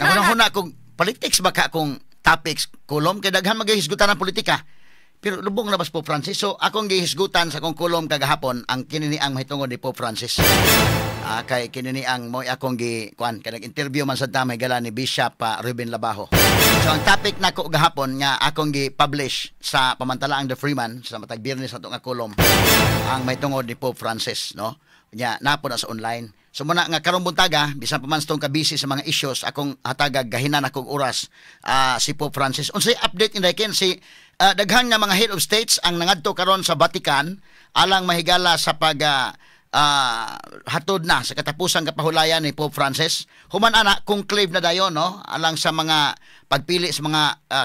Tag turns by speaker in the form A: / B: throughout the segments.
A: Nahuna kung politics ba ka kung topics column kay daghan maghisgutan ang politika. Pero lubong na bas Pope Francis. So akong gihisgutan sa akong column kagahapon ang kini ni ang mahitungod ni Pope Francis. Kay kini ni ang mo akong gi kuan kay nag-interview man sa may gala ni Bishop Ruben Labajo. So ang topic nako gahapon nga akong gi-publish sa pamantalaang The Freeman sa matag Biyernes ato nga column ang mahitungod ni Pope Francis, no? Nya napo na sa online. So muna nga karong buntaga, bisan pa man tong ka-busy sa mga issues, akong hatagag gahinan akong oras si Pope Francis. Unsay update, Inday Ken? Si daghan nga mga head of states ang nangadto karon sa Vatican alang mahigala sa pag hatod na sa katapusang kapahulayan ni Pope Francis. Human ana, conclave na dayon, no, alang sa mga pagpili sa mga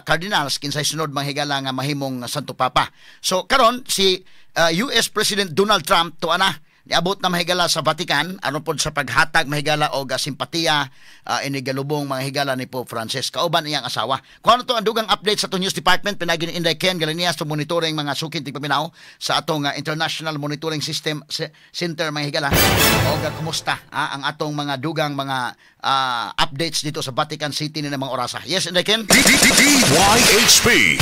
A: cardinals kinsay sunod manghigala nga mahimong Santo Papa. So karon si US President Donald Trump tuwa na, niabot na mahigala sa Vatican aron pod sa paghatag mahigala og simpatiya inigalubong mga higala ni Pope Francis kauban iyang asawa. Kung ano to ang dugang update sa atong news department pinagi ni Inday Ken Galinias to monitoring mga sukin tigpaminaw sa atong International Monitoring System Center mga higala og kumusta ang atong mga dugang mga updates dito sa Vatican City ni mga orasa. Yes, Inday Ken.
B: DYHP.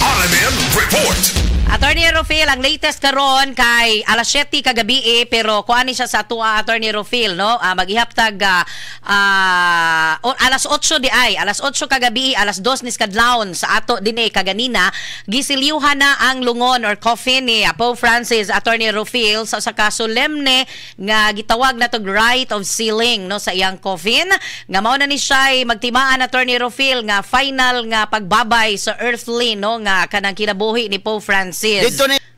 B: RMN Report.
C: Attorney Rofil, ang latest karon kay alas 7 kagabi eh, pero kuan ni siya sa atoa, Attorney Rofil, no? Maghihaptag alas 8 di ay, alas 8 kagabi, alas 2 ni kadlawon sa ato dinhi kaganina, gisilyuhan na ang lungon or coffin ni Pope Francis, Attorney Rofil, sa usa ka solemne nga gitawag na tog rite of sealing, no, sa iyang coffin nga mao na ni siya ay magtimaan, Attorney Rofil, nga final nga pagbabay sa earthly, no, nga kanang kinabuhi ni Pope Francis.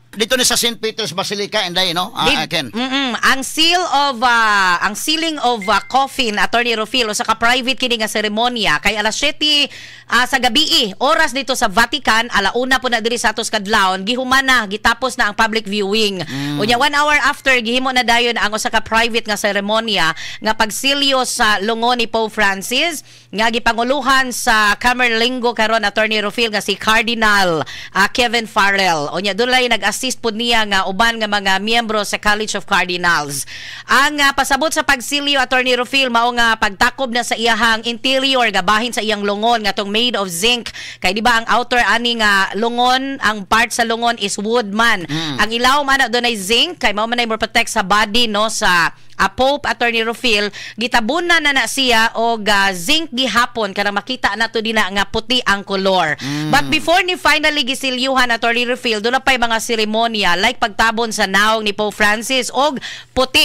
A: Dito ni sa St. Peter's Basilica, Inday, no? Ken.
C: Ang seal of ang sealing of coffin, Attorney Rofil, usa ka private kini nga seremonya kay alas 7 sa gabi oras dito sa Vatican, alauna po na diri sa atos kadlawon gihuman na, gitapos na ang public viewing. Unya 1 hour after gihimo na dayon ang usa ka private nga seremonya nga pagsilyo sa lungon ni Pope Francis nga gipanguluhan sa Camerlengo karon, Attorney Rofil, nga si Cardinal Kevin Farrell. Unya dunay nag-assist pud niya nga uban nga mga miyembro sa College of Cardinals. Ang pasabot sa pagsilyo, Attorney Rofil, mao nga pagtakob na sa iyahang interior nga bahin sa iyang lungon nga tong made of zinc. Kay di ba ang outer ani nga lungon, ang part sa lungon is wood man. Ang ilaw man na dunay zinc kay mao man ay more protect sa body, no, sa Pope, Attorney Rofil. Gitabunan na na siya og zinc gihapon kanang makita nato dina nga puti ang kolor. But before ni finally gisilyuhan, Attorney Rofil, doon na pa'y mga seremonya like pagtabon sa naong ni Pope Francis og puti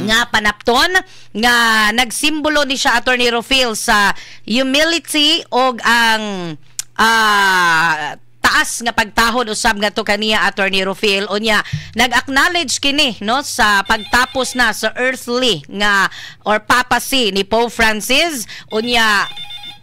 C: nga panapton nga nagsimbolo ni siya, Attorney Rofil, sa humility og ang taas nga pagtahod usab ngadto kaniya, Attorney Rofil. Unya nag-acknowledge kini, no, sa pagtapos na sa earthly nga or papacy ni Pope Francis, unya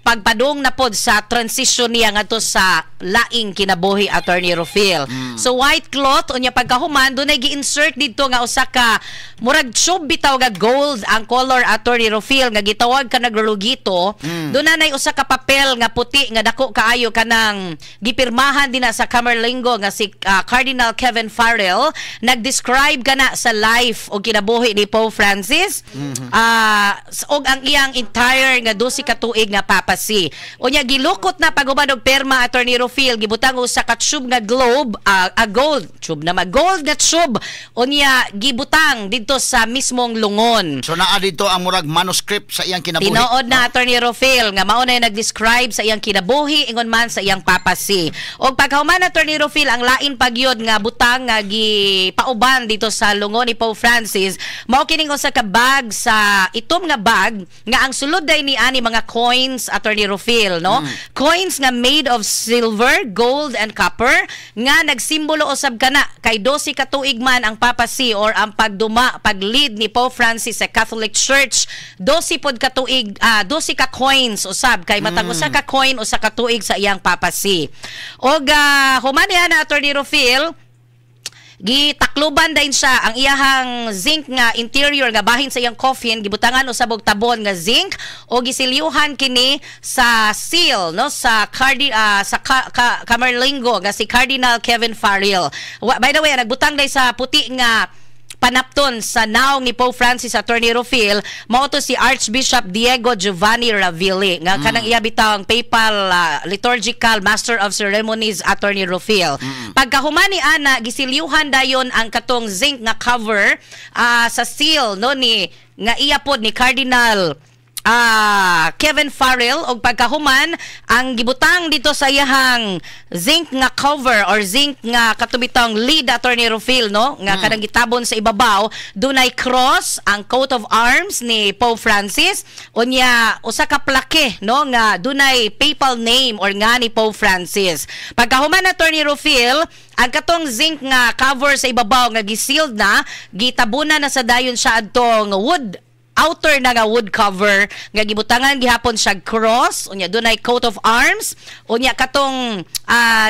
C: pagpadung na pod sa transition niya ngadto sa laing kinabuhi, Attorney Rofil. So white cloth, unya pagkahuman dunay gi-insert didto nga usa ka murag tube bitaw nga gold ang color, Attorney Rofil, nga gitawag ka nagrulugito. Doon na usa ka papel nga puti nga dako kaayo kanang gipirmahan din na sa Camerlengo nga si Cardinal Kevin Farrell, nag-describe kana sa life o kinabuhi ni Pope Francis og ang iyang entire nga 12 ka tuig nga papacy. Unya gilukot na pag-uban og perma, Attorney Rofil, gibutang usa ka tube nga globe, a gold tube na ma gold nga tube, unya gibutang didto sa mismong lungon.
A: So naa dito ang murag manuscript sa iyang kinabuhi.
C: Tinuod na, Attorney Rofil, nga mao na yung nag-describe sa iyang kinabuhi ingon man sa iyang papacy. Og pagkahuman, Attorney Rofil, ang lain pagyod nga butang nga gipauban dito sa lungon ni Pope Francis mao kining usa ka bag sa itom nga bag nga ang sulod day ni ani mga coins, Attorney Rofil, no? Coins nga made of silver, gold and copper nga nagsimbolo usab kana kay 12 ka tuig man ang papacy or ang pagduma, pag-lead ni Pope Francis sa Catholic Church. 12 pod ka tuig, 12 ka coins usab kay matag usa ka coin usa ka tuig sa iyang papacy. Og human niya na, Attorney Rofil, gitakluban din siya ang iyahang zinc nga interior nga bahin sa iyang coffin, gibutangan usab og tabon nga zinc o gisilyuhan kini sa seal, no, sa sa Camerlengo nga si Cardinal Kevin Farrell. By the way, nagbutang day sa puti nga panapton sa naong ni Pope Francis, Attorney Rufil, mao to si Archbishop Diego Giovanni Ravelli nga kanang iya bitaw ang papal liturgical master of ceremonies, Attorney Rufil. Pagkahuman ni ana, gisilyuhan dayon ang katong zinc nga cover sa seal, no, ni nga iya pod ni Cardinal Kevin Farrell, og pagkahuman ang gibutang dito sa iyahang zinc nga cover or zinc nga katubitang lead, Attorney Rufil, no, nga kanang gitabon sa ibabaw, dunay cross, ang coat of arms ni Pope Francis, unya usa ka plaque, no, nga dunay papal name or nga ni Pope Francis. Pagkahuman, Attorney Rufil, ang katong zinc nga cover sa ibabaw nga gisealed na, gitabunan na sa dayon siya adtong wood outer na nga wood cover nga gibutangan gihapon siya cross, unya dunay coat of arms, unya katong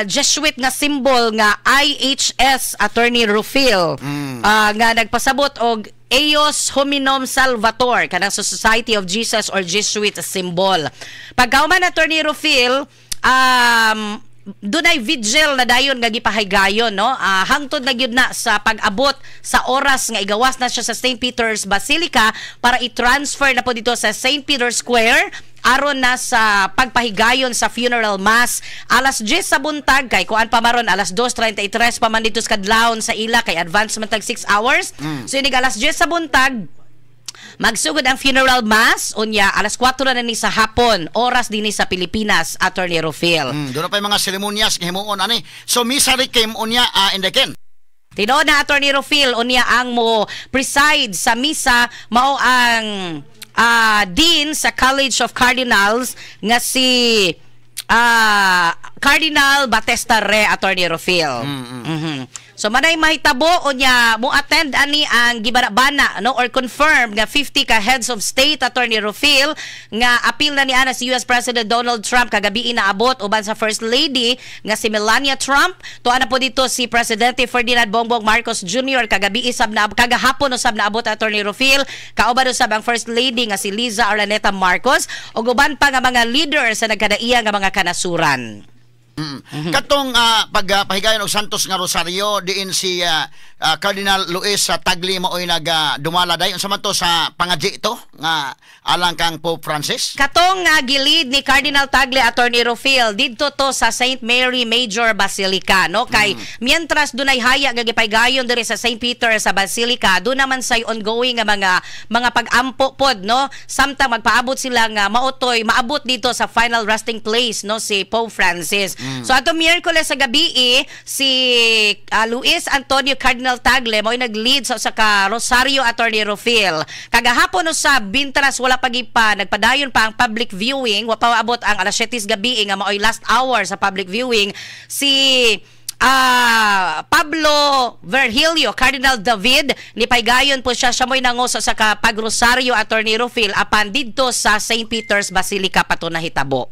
C: Jesuit nga symbol nga IHS, Attorney Rufil, nga nagpasabot og Eius Hominum Salvator, kanang sa Society of Jesus or Jesuit symbol. Pagkahuman, Attorney Rufil, dunay vigil na dayon nga gipahigayon, no, hangtod na gyud na sa pag-abot sa oras nga igawas na siya sa St. Peter's Basilica para i-transfer na po dito sa St. Peter's Square aron na sa pagpahigayon sa funeral mass alas 10 sa buntag, kay kuan pa maron, alas 2:33 pa man dito sa kadlawon sa ila, kay advance man tag 6 hours. So inig alas 10 sa buntag magsugod ang funeral mass, unya alas 4 na ni sa hapon oras dinhi sa Pilipinas, Attorney Rufil.
A: Doon na pa yung mga seremonyas nga himuon ani. So misa requiem unya in the ken.
C: Tinuod na, Attorney Rufil. Unya ang mo preside sa misa mao ang Dean sa College of Cardinals nga si Cardinal Battista Re, Attorney Rufil. So manay mahitabo. Unya mo attend ani ang gibana-bana, no, or confirm nga 50 ka heads of state, Attorney Rufil, nga apil na ni ana si US President Donald Trump, kagabi inaabot uban sa First Lady nga si Melania Trump. Tuwa na po dito si Presidente Ferdinand Bongbong Marcos Jr., kagabi isab na, kagahapon usab naabot, Attorney Rufil, kauban usab ang First Lady nga si Liza Araneta Marcos ug uban pa nga mga leader sa nagkadaiya nga mga kanasuran.
A: Katong pagpahigayon og Santos nga Rosario diin si Cardinal Luis sa Tagle maoy nag dumala day, unsa man to, sa pangadji to nga alang kang Pope Francis?
C: Katong nga gilid ni Cardinal Tagle, Attorney Rufil, didto to sa St. Mary Major Basilica, no, kay mientras dunay haya nga gipaygayon diri sa St. Peter sa Basilica, doon naman say ongoing nga mga pag-ampo pod, no, samtang magpaabot sila nga maotoy maabot dito sa final resting place, no, si Pope Francis. So ato Miyerkules sa gabi eh, si Luis Antonio Cardinal Tagle mo'y nag-lead sa usa ka Rosario, Attorney Rufil. Kagahapon sa Bintras wala pa gipa nagpadayon pa ang public viewing, wa pa maabot ang alas 7 sa gabi nga maoy last hour sa public viewing. Si Pablo Virgilio Cardinal David ni paygayon po siya, siya mo'y nanguso sa pag-Rosario, Attorney Rufil, apan didto sa St. Peter's Basilica pa to nahitabo.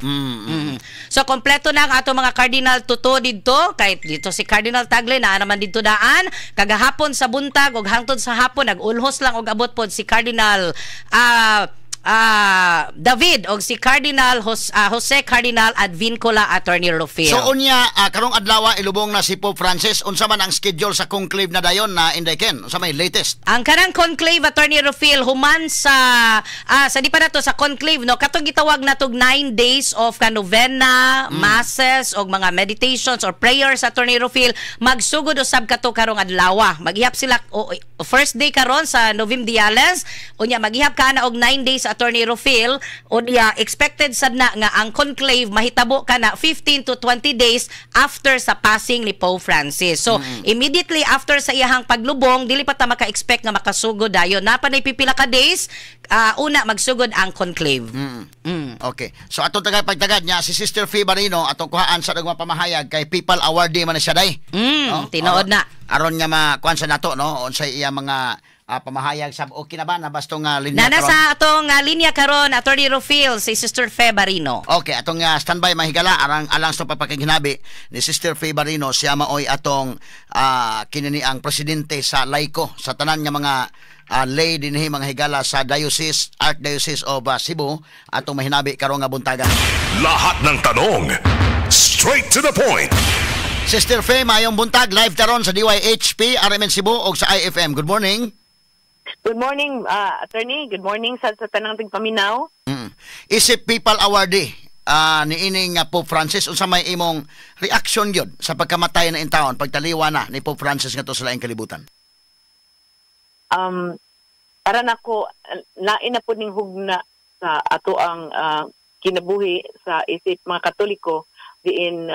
C: So kompleto na ang ato mga cardinal tuto didto, kahit dito si Cardinal Tagle naa naman didto daan kagahapon sa buntag ug hangtod sa hapon nag-ulhos lang og abot pod si Cardinal David og si Cardinal Jose Cardinal Advincula, Attorney Rufil.
A: So unya karong adlaw ilubong na si Pope Francis, unsa man ang schedule sa conclave na dayon na Inday Ken? Unsa may latest?
C: Ang kanang conclave, Attorney Rufil, human sa di pa nato sa conclave, no, katong gitawag natog 9 days of ka novena, masses og mga meditations or prayers, Attorney Rufil, magsugod usab kato karong adlaw. Maghihap sila first day karon sa Novemdiales, unya maghihap ka na og 9 days, Attorney Rufil. Unya expected sad na nga ang conclave mahitabo kana 15 to 20 days after sa passing ni Pope Francis. So immediately after sa iyahang paglubong, dili pa ta maka-expect nga makasugod dayon. Napa na pipila ka days una magsugod ang conclave.
A: Okay. So atong tagay pagtagad niya si Sister Fe Barino, atong kuhaan sa dagwang pamahayag kay People Awardee man na siya day.
C: Tinuod na.
A: Aron nga makuan sa nato, no, unsay iya mga pamahayag sab. Okay na ba na basto nga linya
C: Nana
A: karon?
C: Sa atong linya karon, Attorney Rufil, si Sister Fe Barino.
A: Okay, atong standby, mahigala, arang alang sa papakighinabi ni Sister Fe Barino. Siya maoy atong kinini ang presidente sa laiko sa tanan nga mga lay dinhi, mga higala, sa Diocese Archdiocese of Cebu, atong mahinabi karong nga buntaga.
B: Lahat ng tanong, straight to the point.
A: Sister Faye, maayong buntag. Live taron sa DYHP, RMN Cebu og sa IFM. Good morning.
D: Good morning, attorney. Good morning sa tanang tigpaminaw.
A: Isip Papal Awardee niining Pope Francis, unsa may imong reaction gyud sa pagkamatay na intawon, pagtaliwa na ni Pope Francis ngadto sa laing kalibutan?
D: Para nako, lain na po ning hugna sa ato ang kinabuhi sa isip mga Katoliko diin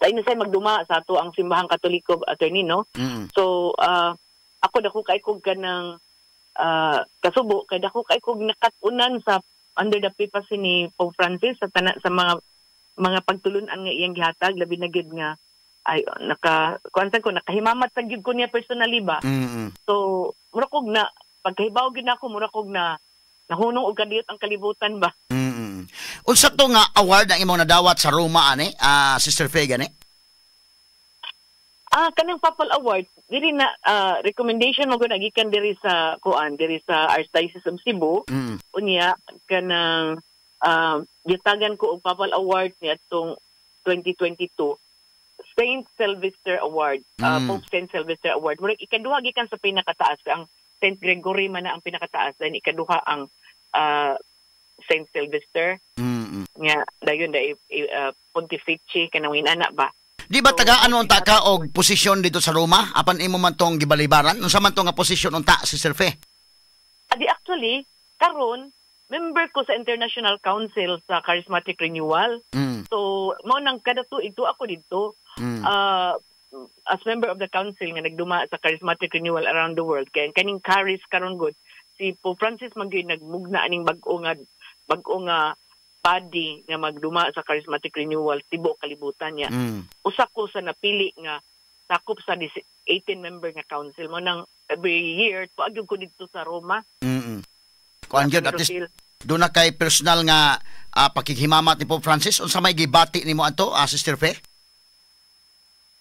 D: sa inyo say magduma sa ato ang simbahang Katoliko, attorney, no? So ako, dako kay kog kanang kasubo kay dako kay kog nakat-unan sa under the papacy ni Pope Francis sa tana, sa mga pagtulunan nga iyang gihatag, labi na gyud nga ay naka kuan ko, nakahimamat sa gyud ko niya personally ba. So mura kog na pagkahibaw gyud nako, mura kog na nahunong og kadiyot ang kalibutan ba.
A: Unsa to nga award ang imong nadawat sa Roma ani, Sister Faye gani?
D: Kanang Papal Award diri na recommendation mo gud gikan diri sa kuan, diri sa Archdiocese of Cebu. Unya kanang gitagan ko og Papal Award niadtong 2022, Saint Sylvester Award, Pope Saint Sylvester Award. Murag ikaduha gikan sa pinakataas. Ang Saint Gregory man na ang pinakataas, then ikaduha ang Saint Sylvester nga dayon da Pontifici kanang inana ba.
A: Di ba
D: So,
A: tagaan mo unta ka og posisyon dito sa Roma apan imo man tong gibalibaran? Unsa man to nga posisyon unta, Sister Faye?
D: Adi actually karon member ko sa International Council sa Charismatic Renewal. So mao nang kada tuig to ako didto as member of the council nga nagduma sa Charismatic Renewal around the world. Kay ang kaning Charis karon gud, si Pope Francis man gyud nagmugna aning bag-o nga body nga magduma sa Charismatic Renewal tibuok kalibutan niya. Usa ko sa napili nga sakop sa 18 member nga council mo nang every year tuag ko didto sa Roma.
A: Kuan gyud, at least doon na kay personal nga pakighimamat ni Pope Francis. Unsa may gibati nimo ato, Sister Fe?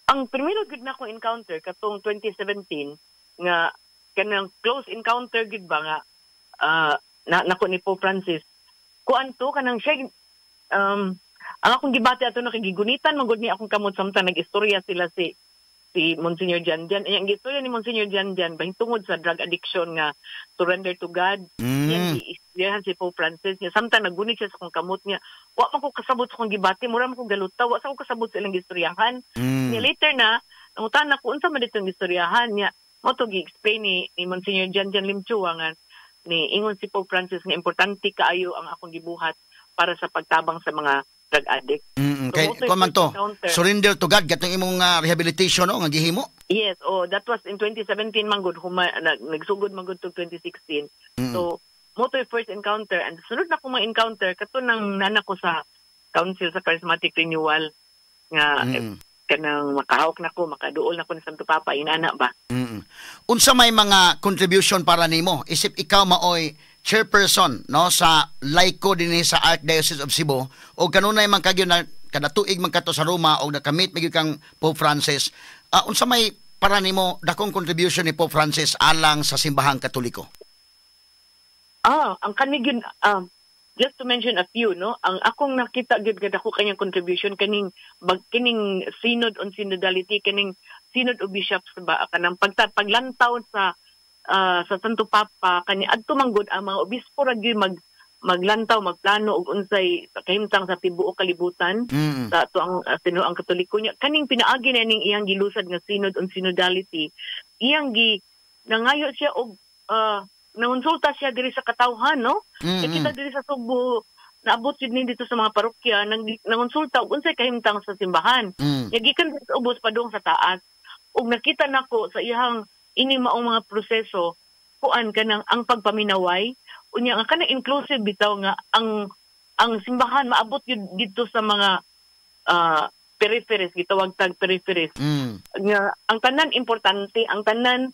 D: Ang primero gud na akong encounter katong 2017 nga kanang close encounter gud ba nga na nako ni Pope Francis, kuan to, kanang siya ang akong gibati ato na kagigunitan man gud ni akong kamot samtang nag-istorya sila si si Monsignor Jan Jan. Ay, ang istorya ni Monsignor Jan Jan tungod sa drug addiction nga surrender to God. Yan si si Pope Francis niya. Samtang nagunit siya sa akong kamot niya, wa man ko kasabot sa akong gibati, mura man ko galuta, wa sa ko kasabot sa ilang gistoryahan. Niya later na, nangutan ako unsa man ditong gistoryahan niya. Mo to gi-explain ni Monsignor Jan Jan Limchua nga ni ingon si Pope Francis nga importante kaayo ang akong gibuhat para sa pagtabang sa mga drug addict. So,
A: Kay
D: mo to
A: kuan man to,
D: first encounter.
A: Surrender to God katong imong rehabilitation, no, nga gihimo.
D: Yes, oh, that was in 2017 man gud, nagsugod man gud to 2016. So, mo to yung first encounter and sunod na ko mga encounter kato nang nana ko sa Council sa Charismatic Renewal nga kanang makahawak na ko, makaduol na ko ni Santo Papa inana ba.
A: Unsa may mga contribution para nimo isip ikaw maoy chairperson, no, sa laiko dinhi sa Archdiocese of Cebu o kanunay man kagyo na kada tuig man kato sa Roma o nakamit magyud kang Pope Francis? Unsa may para nimo dakong contribution ni Pope Francis alang sa simbahang Katoliko?
D: Ang kani gyud, just to mention a few, no, ang akong nakita gyud nga dako kanyang contribution kaning kining synod on synodality, kaning synod of bishops ba, kanang paglantaw sa Santo Papa kani adto man gud ang mga obispo ra gyud maglantaw, magplano og unsay kahimtang sa tibuok kalibutan sa ato ang tinuang Katoliko niya. Kaning pinaagi na ning iyang gilusad nga synod on synodality, iyang gi nangayo siya og nangonsulta siya diri sa katawhan, no? Kay kita diri sa Sugbo, naabot jud ni dito sa mga parokya nang nangonsulta og unsay kahimtang sa simbahan. Nya gikan sa ubos padung sa taas. Ug nakita nako sa iyang ini maong mga proseso, kuan, kanang ang pagpaminaway unya nga kanang inclusive bitaw nga ang simbahan maabot yun dito sa mga peripheries, gitawag tag peripheries, nga ang tanan importante, ang tanan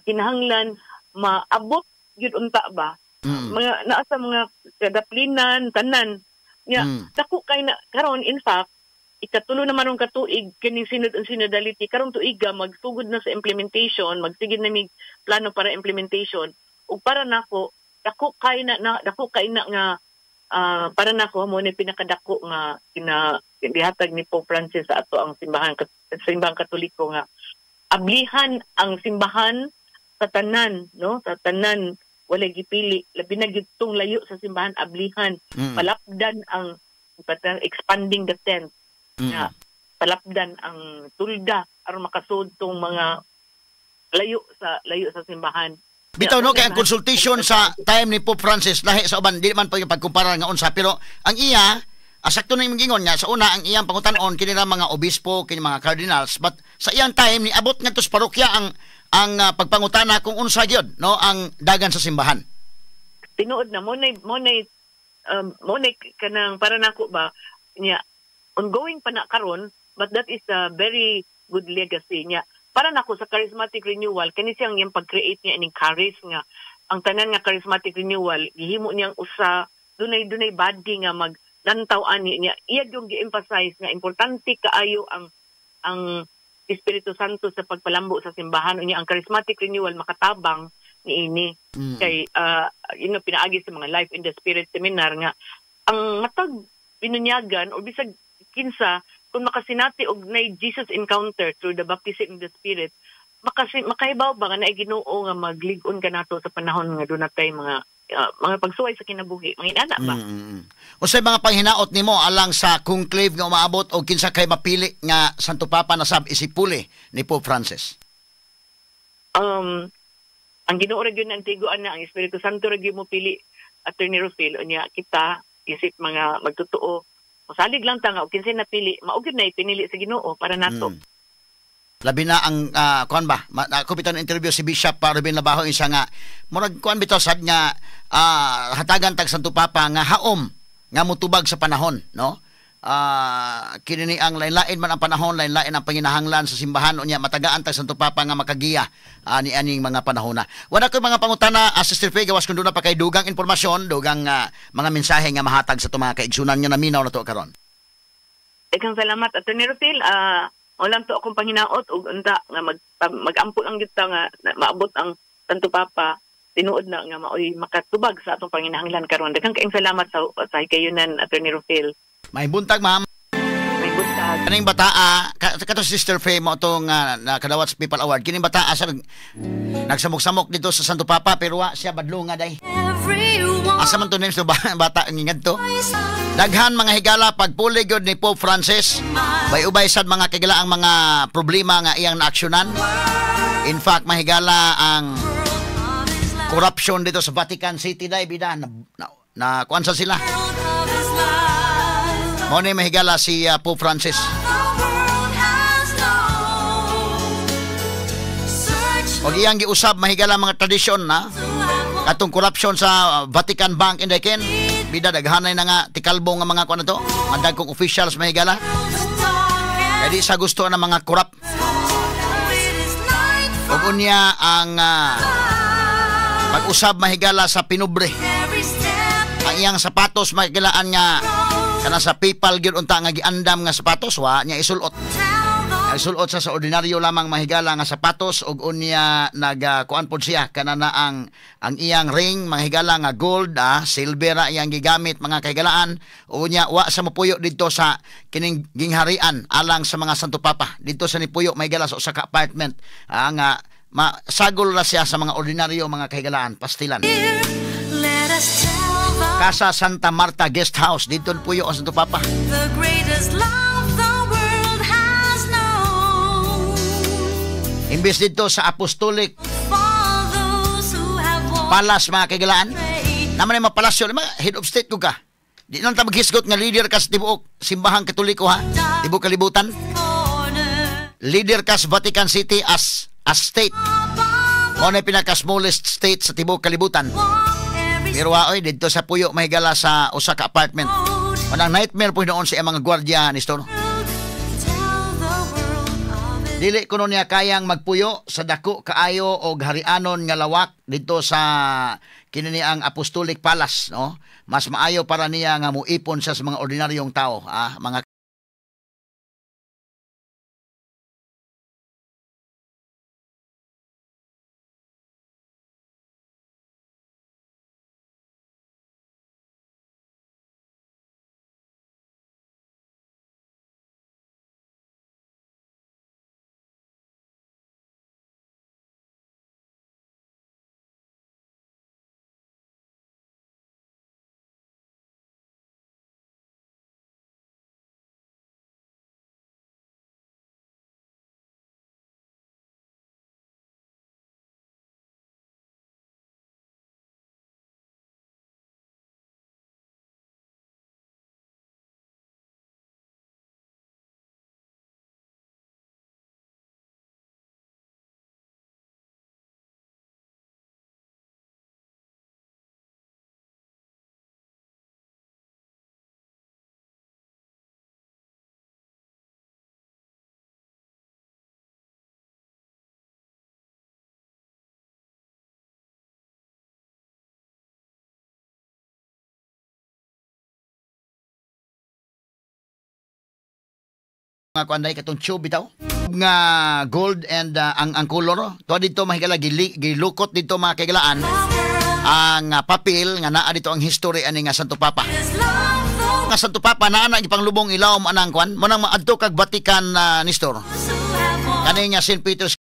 D: kinahanglan maabot gyud unta ba, mga naa sa mga kadaplinan tanan nya. Dako kay na karon. In fact, ikatulo naman ang katuig kining synod on synodality. Karong tuiga magsugod na sa implementation, magsigid na mig plano para implementation. Ug para nako dako kay na, na dako kay na nga para nako mo ni pinakadako nga kina gihatag ni Pope Francis sa ato ang simbahang Katoliko nga ablihan ang simbahan sa tanan, no, sa tanan, walay gipili, labi na gyud tong layo sa simbahan, ablihan, palapdan ang expanding the tent nga palapdan ang tulda aron makasud tong mga layo sa simbahan.
A: Bitaw, no, kay ang consultation sa time ni Pope Francis lahi sa uban, di man pa yung pagkumpara nga unsa, pero ang iya asakto na yung gingon nga sa una ang iyang pangutan-on kini ra mga obispo, kini mga cardinals, but sa iyang time niabot ngadto sa parokya ang pagpangutana kung unsa gyud, no, ang dagan sa simbahan.
D: Tinuod na mo nay kanang para nako ba niya, ongoing pa na karon, but that is a very good legacy niya para nako sa charismatic renewal. Kani siyang iyang pag-create niya ining charis nga ang tanan nga charismatic renewal gihimo niyang usa, dunay body nga maglantaw ani niya. Iya yung gi-emphasize nga importante kaayo ang Espiritu Santo sa pagpalambo sa simbahan, unya ang charismatic renewal makatabang niini kay pinaagi sa mga Life in the Spirit seminar nga ang matag binunyagan o bisag kinsa kung makasinati og nay Jesus encounter through the baptism in the Spirit, makahibaw ba nga naay Ginoo nga maglig-on kanato sa panahon nga doon natay mga pagsuway sa kinabuhi, mga inana ba.
A: Unsay mga panghinaot nimo alang sa conclave nga umaabot o kinsa kay mapili nga Santo Papa na sab isipuli ni Pope Francis?
D: Ang Ginoo ra gyud ang tiguan na ang Espiritu Santo ra gyud mo pili, Attorney Rufil. Unya kita isip mga magtotoo, mosalig lang ta nga og kinsay napili, mao gyud na ipinili sa Ginoo para nato.
A: Labi na ang kuan ba, ako bitaw na interview si Bishop Ruben Labajo, isa nga murag kuan bitaw sad nga hatagan tag Santo Papa nga haom nga mutubag sa panahon, no? Kini ni ang lain-lain man ang panahon, lain-lain ang panginahanglan sa simbahan, unya matagaan tag Santo Papa nga makagiya ani aning mga panahona. Wala koy mga pangutana, Sister Faye, gawas kun duna pa kay dugang impormasyon, dugang mga mensahe nga mahatag sa atong mga kaigsunan nga naminaw na to karon.
D: Daghang salamat, Attorney Rufil. Walang to akong panghinaot ug unta nga magampo lang gyud ta nga maabot ang Santo Papa, tinuod na nga maoy makatubag sa atong panginahanglan karon. Daghang kaayong salamat sa higayunan, Attorney Rufil.
A: May buntag, ma'am.
D: May buntag.
A: Kaning bataa, kato Sister Faye mo itong nakadawat sa People Award. Kining bataa sa nagsamok-samok dito sa Santo Papa pero wa siya badlonga day. Asa man to names no bata ang ingad to? Daghan mga higala pagpuli gyud ni Pope Francis. Bay-ubay sad mga kigala ang mga problema nga iyang naaksyonan. In fact, mahigala ang corruption dito sa Vatican City day bida na kuan sa sila. Mao ni mahigala si Pope Francis. Og iyang giusab mahigala mga tradisyon na katong corruption sa Vatican Bank in Ken bida, daghanay na nga tikalbo nga mga kuan na to, madagkong officials mahigala. Kaya di sa gusto ng mga corrupt. Ug unya ang pag-usab mahigala sa pinubre. Ang iyang sapatos mahigalaan nga kana sa PayPal gyud unta nga giandam nga sapatos wa niya isulot. Isulot sa ordinaryo lamang mahigala nga sapatos, ug unya naga kuan pod siya kana na ang iyang ring mga higala nga gold, silver ra iyang gigamit mga kahigalaan. Unya wa sa mopuyo didto sa kining gingharian alang sa mga Santo Papa, didto sa nipuyo mahigala sa usa ka apartment, nga masagol ra siya sa mga ordinaryo mga kahigalaan, pastilan.
E: Let us tell the,
A: Casa Santa Marta Guest House didto puyo ang Santo Papa.
E: The greatest love the world has known.
A: Imbes didto sa Apostolic
E: For those who have walked
A: Palace mga kahigalaan.
E: straight.
A: Naman ay mapalasyo, mga head of state ko ka. Di lang ta maghisgot nga leader ka sa tibuok simbahang Katoliko ha. Tibuok kalibutan.
E: Corner.
A: Leader ka sa Vatican City as a state. Mao na pinaka-smallest state sa tibuok kalibutan.
E: Walk every
A: Pero oy didto sa puyo mahigala sa usa ka apartment.
E: road.
A: Manang nightmare po noon sa iyang mga gwardiya ni Stone.
E: Tell the world of His
A: Dili kuno niya kayang magpuyo sa dako kaayo og harianon nga lawak didto sa kini ni ang Apostolic Palace, no? Mas maayo para niya nga muipon siya sa mga ordinaryong tao, mga Nga kuan day, katong tube bitaw nga gold and ang color to dito, mahigala, gilukot dito, mga kaigalaan, ang papel nga naa dito ang history ani nga Santo Papa. Nga Santo Papa naa na ipanglubong ilawom anang kuan mo nang maadto kag Vatican, Nestor, kani nga St. Peter's.